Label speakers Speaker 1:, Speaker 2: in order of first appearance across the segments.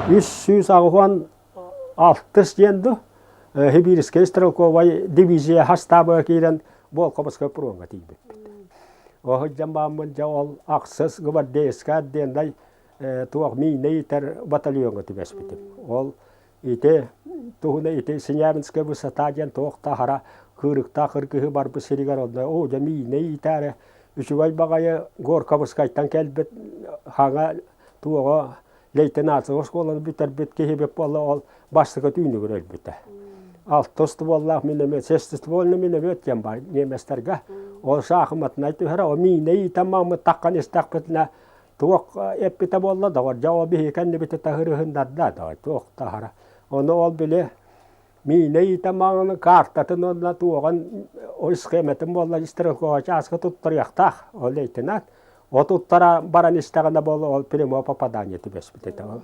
Speaker 1: 386 диэн дуу Сибирскэй стрелковай дивизия хастаабыга киирэн Волховскай пуруоҥҥа тиийбиппит. Оһуйдьан бааммын дьэ ол ахсыс гвардейскай отдельнай туох миинэ иитэр батальоҥҥа түбэспитим. Ол ити туһуна ити Синявинская высота диэн туох да хара кыырыктаах кыргыһы барбыт сиригэр онно оо дьэ миинэ иитээри үчүгэй баҕайы Горковскайтан кэлбит хаҥа туоҕа лейтенантскай оскуоланы бүтэрбит киһибит буолла ол бастакы түүнүгэр өлбүтэ. Алта стволлаах миномет, шестиствольный миномет диэн баар немецтэргэ. Ол саахыматынай түһэрэ, ол миинэ иитэн мааммыт таххан истэхпитинэ туох эппитэ буолла доҕор, дьэ ол биһиги кэннибитин таһырыһыннарда да туох таһара. Ону ол били миинэ иитэн маҥаны картатын уонна туоҕун схематын буолла стрелковай чааска туттарыахтаах ол лейтенант. Отуттара баран истэҕинэ буолла ол прямое попадание түбэспит этэ ол.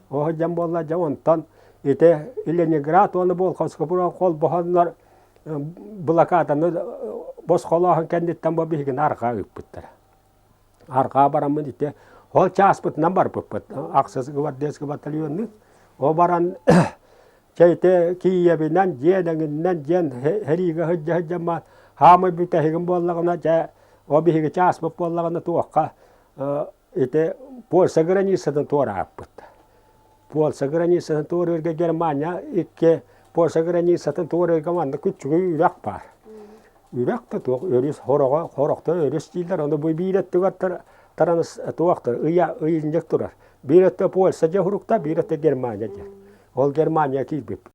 Speaker 1: Ол дьон буолла дьэ онтон ити Ленинград уонна Волховскай холбоһоннор блокаданы босхолооһун кэнниттэн бу биһигини арҕаа ыыппыттара. Арҕаа бараммыт ити ол чааспытынан барбыппыт. Ахсыс гвардейский батальоннык. Ол баран чэ ити Киевинэн, дьиэлэҥинэн диэн сэриигэ сылдьа сылдьаммын хаамай бүтэһигим буоллаҕына дьэ Ол биһиги чааспыт буоллаҕына туохха ити Польша границатын туорааппыт. Польша границатын туоруурга Германия икки Польша границатын туоруурга манна күччүгүй үрэх баар. Үрэх да туох өрүс хороҕо хорохто өрүс дииллэр ону бу биир өттүгэр тараныс туохтар ыйа ыйынньык турар. Биир өттө Польша дьэ хурукта, биир өттө Германия диэн. Ол Германия киирбиппит.